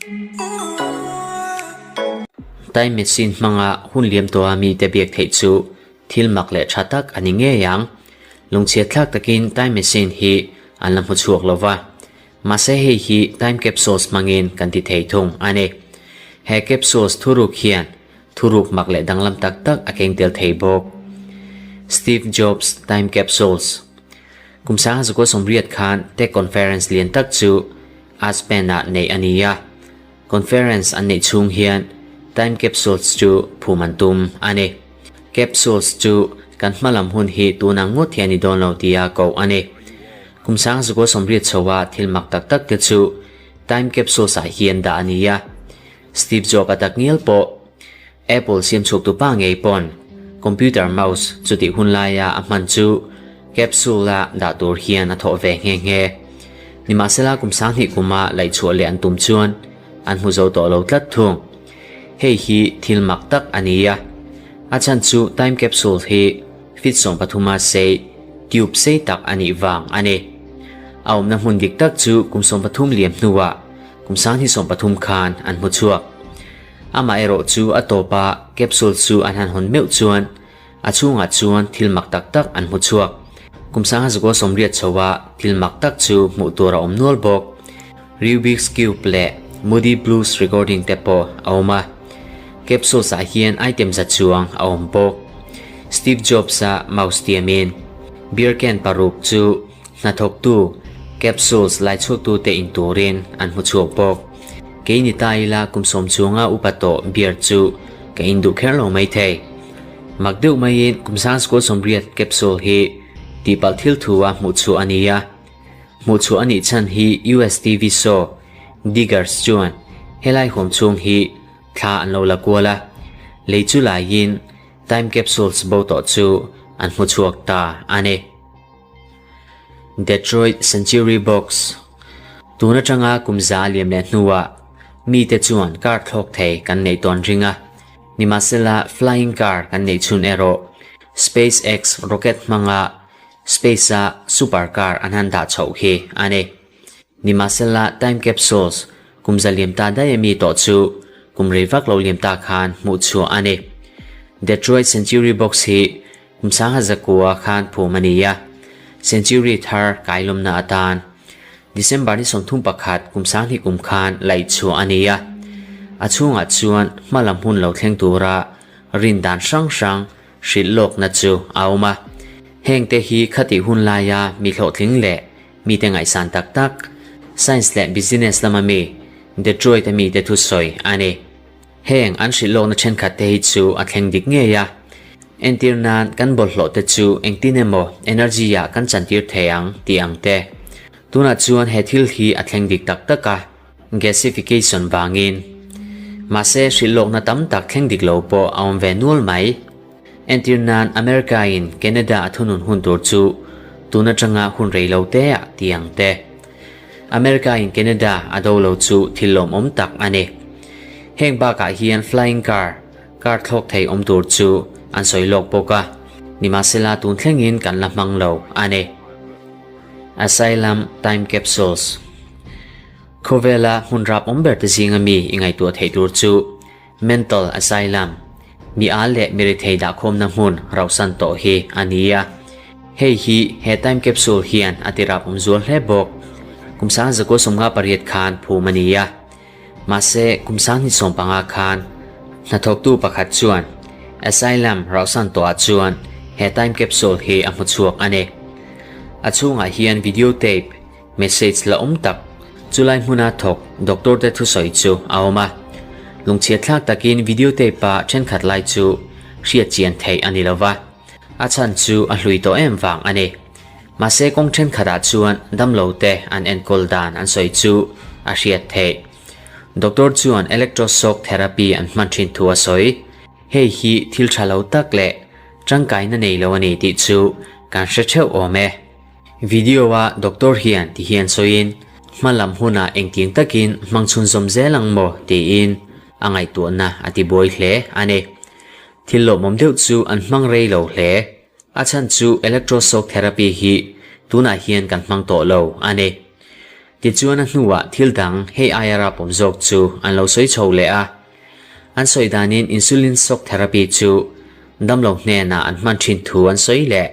Time machine hmanga hun liam tawha mite biak theih chu thil mak leh tha tak a ni ngei ang. Lungchhiat thlak takin time machine hi an la hmu chhuak lo va. Mahse hei hi time capsules hmangin kan ti thei thung a ni. He capsules thuruk hian thuruk mak leh danglam tak tak a keng tel thei bawk. Steve Jobs Time Capsules Kum sangha 1980 khan tech conference lian tak chu Aspen-ah neih a ni a. Conference an neih chhung hian time capsules chu phum an tum a ni. Capsules chu kan hma lam hun hi tunah ngawt hi a ni dawn lo tia koh a ni. Kum 1980 chhoa thil mak tak tak te chu time capsules ah hian dah a ni a. Steve Jobs a tak ngial pawh Apple siam chhuaktu pa ngei pawn computer mouse chutih hun laia a hman chu capsule a dah tur hian a thawh ve nghe nghe. Nimahsela kum 2000 kuma laihchhuah leh an tum chuan an hmu zo tawh lo tlat thung. Hei hi thil mak tak a ni a. A chhan chu time capsule hi feet 13 a sei tube sei tak a nih vang a ni. A awmna hmun dik tak chu kum 13 liam hnuah kum 2030 khan an hmu chhuak. Amaherawh chu a tawpa capsule chu an han hawn meuh chuan a chhungah chuan thil mak tak tak an hmu chhuak. Kum 1980 chhoa thil mak tak chu hmuh tur a awm nual bawk. Rubik's Cube leh Moody Blues recording te pawh a awm a. Capsules ah hian item za chuang a awm bawk. Steve Jobs-a mouse tiamin beer can paruk chu hnathawktu capsules laichhuaktute in turin an hmu chhuak bawk. Kei ni ta ila kum sawm chhunga upa tawh beer chu ka in duh kher lo mai thei. Mak deuh maiin kum 1980 capsule hi tihpalh thil thu a hmuh chhuah a ni a. Hmuh chhuah a nih chhan hi US TV show Diggers chuan helai huam chhung hi thla an lo la kual a, lei chu laiin time capsules bo tawh chu an hmu chhuak ta a ni. Detroit Century Box Tun atanga kum za liam leh hnuah mite chuan car thlawk thei kan neih tawn ring a, nimahsela flying car kan neih chhun erawh SpaceX rocket hmanga space-a super car an han dah chhoh hi a ni. Nimahsela time capsules kum za liam ta daih ami tawh chu kum rei vak lo liam ta khan hmuh chhuah a ni. Detroit Century Box hi Kum 1900 khan phum a ni a, Century thar kailawmna atan December ni 31 kum 2000 kum khan laih chhuah a ni a. A chhungah chuan hma lam hun lo thleng tura rin dan hrang hrang hrilh lawkna chu a awm a. Hengte hi khatih hun laia mi hlawhtling leh mite ngaihsan tak tak, science leh business lama mi, Detroit-a mite thusawi a ni. Heng an hrilh lawkna thenkhat te hi chu a thleng dik ngei a. Entir nan kan bawlhhlawh te chu engtin emaw energy ah kan chantir thei ang tih ang te. Tunah chuan he thil hi a thleng dik tak tak a, gasification vangin. Mahse hrilh lawkna tam tak thleng dik lo pawh a awm ve nual mai. Entir nan America in Canada a thunun hun tur chu tun atanga hun rei lo te ah tih ang te. America in Canada a do lo chu thil lawmawm tak a ni. Heng bakah hian flying car, car thlawk thei awm tur chu an sawi lawk bawk a, nimahsela tun thlengin kan la hmang lo a ni. Asylum Time Capsules Khawvela hmun rap awm ber te zinga mi i ngaihtuah theih tur chu Mental Asylum, mi al leh mi rethei dahkhawmna hmun rauhsan tawh hi a ni a. Hei hi he time capsule hian a ti rap awm zual hle bawk. Kum 1958 khan phum a ni a. Mahse, kum 2015 khan hnathawktu pakhat chuan Asylum rauhsan tawhah chuan he time capsule hi a hmu chhuak a ni. A chhungah hian video tape, Message la awm tak, chulai hmuna thawk doctor te thusawi chu a awm a. Lungchhiat thlak takin video tape ah thenkhat lai chu hriat chian theih a ni lova, a chhan chu a hlui tawh em vang a ni. Mahse kawng thenkhatah chuan damlo te an enkawl dan an sawi chu a hriat theih. Doctor chuan electroshock therapy an hman thin thu a sawi. Hei hi thil tha lo tak leh tangkaina nei lo a ni tih chu kan hre theuh awm e. Video a doctor hian ti hian sawiin hma lam hunah engtiang takin hmang chhunzawm zel ang maw tiin a ngaihtuahna a ti buai hle a ni. Thil lawmawm deuh chu an hmang rei lo hle. A chhan chu electroshock therapy hi tunah hian kan hmang tawh lo a ni. Tichuan a hnuah thil dang hei aia rapawm zawk chu an lo sawi chho leh a. An sawi danin insulin shock therapy chu damlo hnenah an hman thin thu an sawi leh.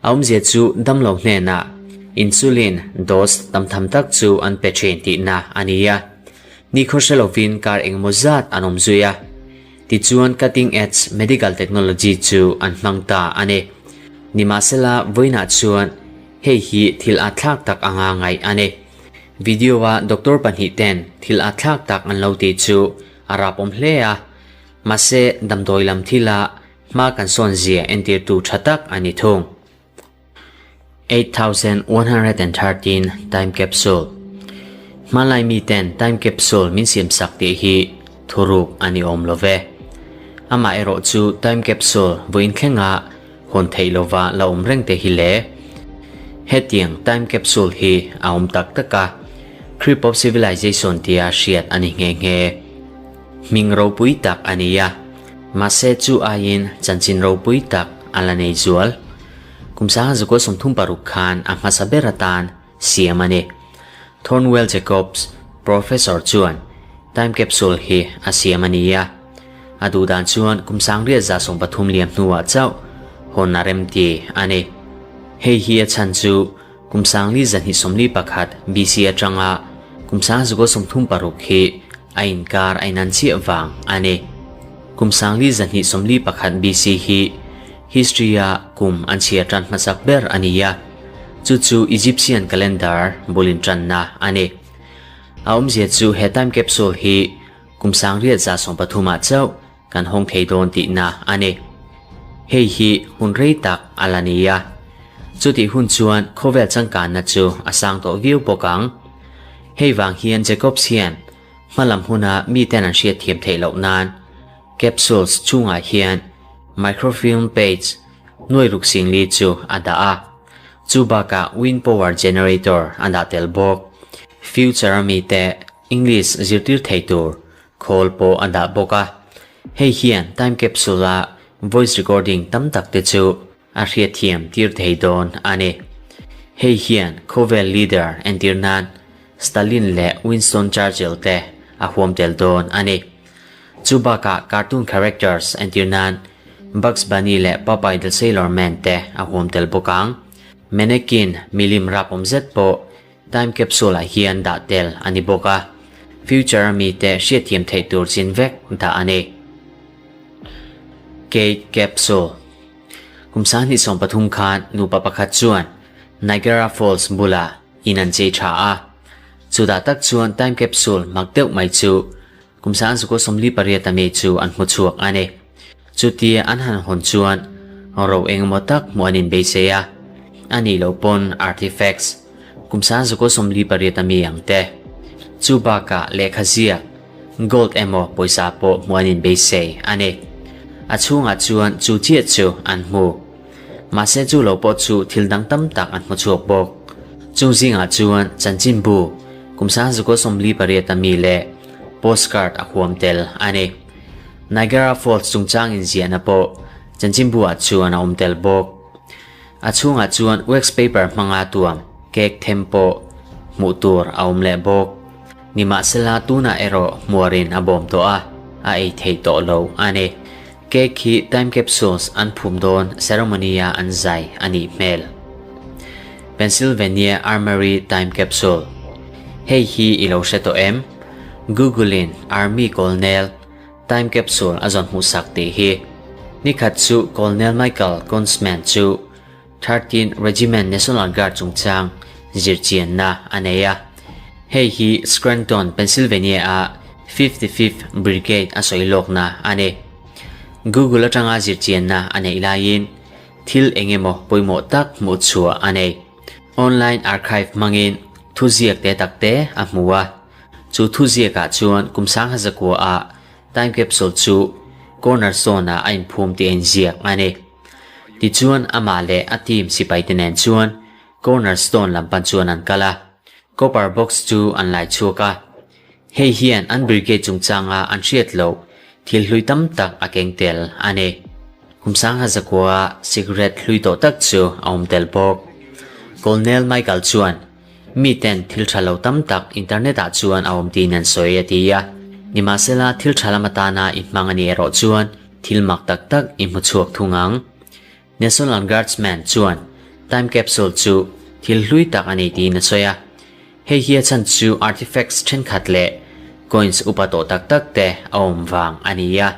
A awmzia chu damlo hnenah insulin dose tam tham tak chu an pe thin tihna a ni a. Nikhaw hre lovin kar engemaw zat an awm zui a. Tichuan cutting edge medical technology chu an hmang ta a ni. Nimahsela vawiinah chuan hei hi thil atthlak tak anga ngaih a ni. Video-a doctor pahnihten thil atthlak tak an lo tih chu a rapawm hle a. Mahse damdawi lam thila hma kan sawn zia entirtu tha tak a ni thung. 8113 Time Capsule Hmanlai miten time capsule min siamsak tih hi thuruk a ni awm lo ve. Amaherawh chu time capsule vawiin thlenga hawn theih lova la awm reng te hi le. Hetiang time capsule hi a awm tak tak a, Crypt of Civilization tia hriat a ni nghe nghe. Hming ropui tak a ni a, mahse chu aiin chanchin ropui tak a la nei zual. Kum sanga zakua 36 khan a hmasa ber atan siam a ni. Thornwell Jacobs, Professor chuan time capsule hi a siam a ni a. A duh dan chuan kum 1130 liam hnuah chauh hawn a remti a ni. Hei hi a chhan chu Kum 4241 BC atanga kum 1936 hi a inkar a inan chiah vang a ni. Kum 4241 BC hi history-a kum an chhiar tan hmasak ber a ni a, chu chu Egyptian calendar bul intanna a ni. A awmzia chu he time capsule hi kum 1913 ah chauh kan hawng thei dawn tihna a ni. Hei hi hun rei tak a la ni a, chutih hun chuan khawvel changkanna chu a sang tawh viau bawk ang. Hei vang hian Jacobs hian hmalam huna miten an hriat thiam theih loh nan capsules chungah hian microfilm page nuai ruk singli chu a dah a, chu bakah wind power generator a dah tel bawk. Future-a mite English zirtir thei tur Khawl pawh a dah bawk a, hei hian time capsule-a voice recording tam tak te chu a hriatthiam tir thei dawn a ni. Hei hian khawvel leader entir nan Stalin leh Winston Churchill te a huam tel dawn a ni. Chu bakah cartoon characters entir nan Bugs Bunny leh Popeye the Sailor Man te a huam tel bawk ang. Mannequin milim rapawm zet pawh Time capsule ah hian dah tel a ni bawk a, future a mite hriatthiam theih tur chin vek dah a ni. Cake Capsule Kum 2013 khan nupa pakhat chuan Niagara Falls bulah in an chei tha a, chutah tak chuan time capsule mak deuh mai chu Kum 1948 a mi chu an hmu chhuak a ni. Chutia an han hawn chuan ro engemaw tak hmuh an inbeisei a, a nih loh pawn artifacts kum 1948 a mi ang te. Chu bakah lehkha ziak, gold emaw pawisa pawh hmuh an inbeisei a ni. A chhungah chuan chu chiah chu an hmu. Mahse chu lo pawh chu thil dang tam tak an hmu chhuak bawk. Chung zingah chuan chanchinbu kum 1948 a mi leh postcard a huam tel a ni. Niagara Falls chungchang inziahna pawh chanchinbu ah chuan a awm tel bawk. A chhungah chuan wax paper hmanga tuam cake them pawh hmuh tur a awm leh bawk. Nimahsela tunah erawh hmuarin a bawm tawh a, a ei theih tawh lo a ni. Cake hi time capsules an phum dawn ceremony-a an zai a nih hmel. Pennsylvania Armory Time Capsule Hei hi i lo hre tawh em? Google-in Army Colonel Time Capsule a zawn hmuhsak tih hi. Nikhat chu Colonel Michael Kunzman chu 13 Regiment National Guard chungchang zirchianna a nei a. Hei hi Scranton, Pennsylvania-a 55th Brigade a sawi lawkna a ni. Google atanga zirchianna a neih laiin thil eng emaw pawimawh tak hmuh chhuah a nei. Online archive hmangin thuziak te tak te a hmu a. Chu thuziakah chuan kum 1900-ah time capsule chu Cornerstone-ah a inphum tih a inziak a ni. Tichuan amah leh a team sipaite nen chuan Cornerstone lam pan chuan an kal a, copper box chu an lai chhuak a. Hei hian an brigade chungchanga an hriat loh thil hlui tam tak a keng tel a ni. Kum 1900 cigarette hlui tawh tak chu a awm tel bawk. Colonel Michael chuan. Miten thil tha lo tam tak internet ah chuan a awm tiin an sawi a ti a. Nimahsela thil tha lam atana i hmang a nih erawh chuan thil mak tak tak i hmu chhuak thung ang. National Guardsman chuan time capsule chu thil hlui tak a ni tiin a sawi a. Hei hi a chhan chu artifacts thenkhat leh coins upa tawh tak tak te a awm vang a ni a.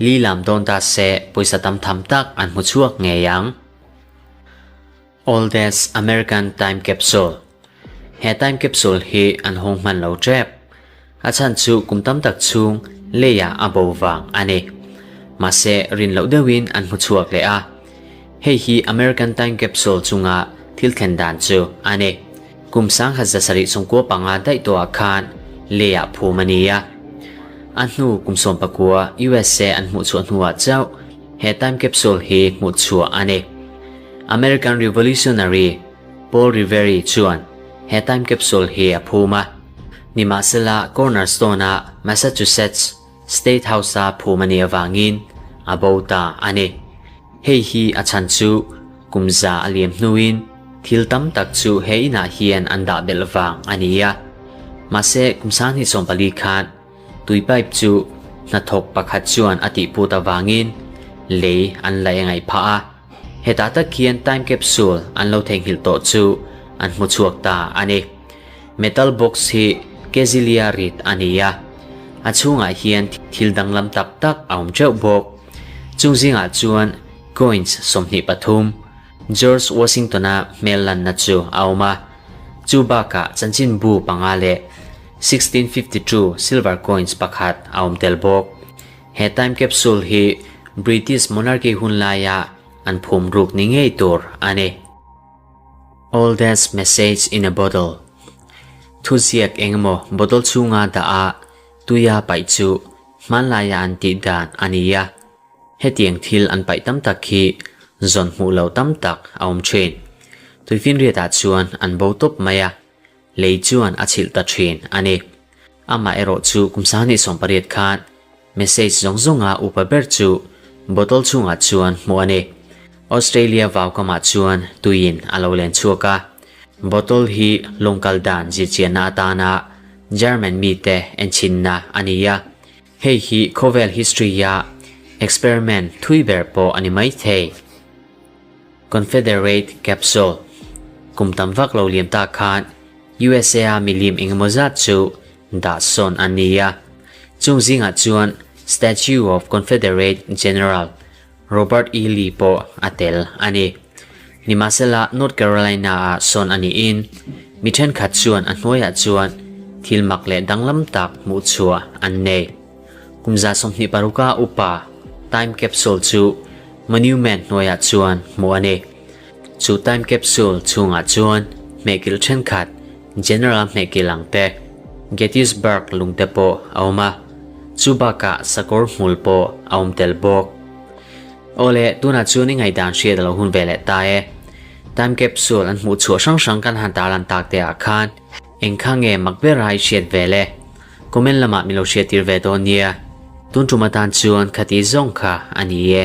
Li lam dawn ta se pawisa tam tham tak an hmu chhuak ngei ang. Oldest American Time Capsule He time capsule hi an hawng hman lo tep. A chhan chu kum tam tak chhung leiah a bo vang a ni. Mahse rin loh deuhin an hmu chhuak leh a. Hei hi American Time Capsule chunga thil thlen dan chu a ni. Kum 1775 daih tawhah khan leiah phum a ni a. A hnu kum 19 USA an hmuh chhuah hnuah chauh he time capsule hi hmuh chhuah a ni. American Revolutionary Paul Revere chuan he time capsule hi a phum a. Nimahsela Cornerstone-a Massachusetts State House-a phum a nih avangin a bo ta a ni. Hei hi a chhan chu kum za a liam hnuin thil tam tak chu he inah hian an dah belh vang a ni a. Mahse kum 2014 khan Tui pipe chu hnathawk pakhat chuan a tihput avangin lei an la engaih phah a, hetah tak hian time capsule an lo theihnghilh tawh chu an hmu chhuak ta a ni. Metal box hi Kezilia rit a ni a, a chhungah hian thil danglam tak tak a awm teuh bawk. Chung zingah chuan coins 23, George Washington-a hmel lanna chu a awm a, chu bakah chanchinbu panga leh 1652 silver coins pakhat a awm tel bawk. He time capsule hi British monarchy hun laia an phum ruk ni ngei tur a ni. Oldest message in a bottle Thuziak engemaw bottle chhunga dah a tuia paih chu hmanlaia an tih dan a ni a. Hetiang thil an paih tam tak hi zawn hmuh lo tam tak a awm thin. Tuifinriatah chuan an bo tawp mai a, lei chuan a chhilh ta thin a ni. Amah erawh chu kum 2018 khan message zawng zawnga upa ber chu bottle chhungah chuan hmuh a ni. Australia vaukamah chuan tuiin a lo len chhuak a, bottle hi lawng kal dan zirchianna atana German mite enchhinna a ni a. Hei hi khawvel history-a experiment thui ber pawh a ni mai thei. Confederate Capsule Kum tam vak lo liam tak khan USA-a milim engemaw zat chu dah sawn an ni a. Chung zingah chuan Statue of Confederate General Robert E. Lee pawh a tel a ni. Nimahsela North Carolina-ah sawn a niin mi thenkhat chuan a hnuaiah chuan thil mak leh danglam tak hmuh chhuah an nei. Kum 26 a upa time capsule chu monument hnuaiah chuan hmuh a ni. Chu time capsule chhungah chuan hmehkilh thenkhat General hmehkilh ang te, Gettysburg lungte pawh a awm a, chu bakah sakawr hmul pawh a awm tel bawk. Awle, tunah chuan i ngaihdan hriat a lo hun ve leh ta e. Time capsule an hmuh chhuah hrang hrang kan han tarlan tak te ah khan eng kha nge mak bera i hriat ve le? Comment lamah min lo hriattir ve dawn nia. Tun tum atan chuan khati zawng kha a ni e.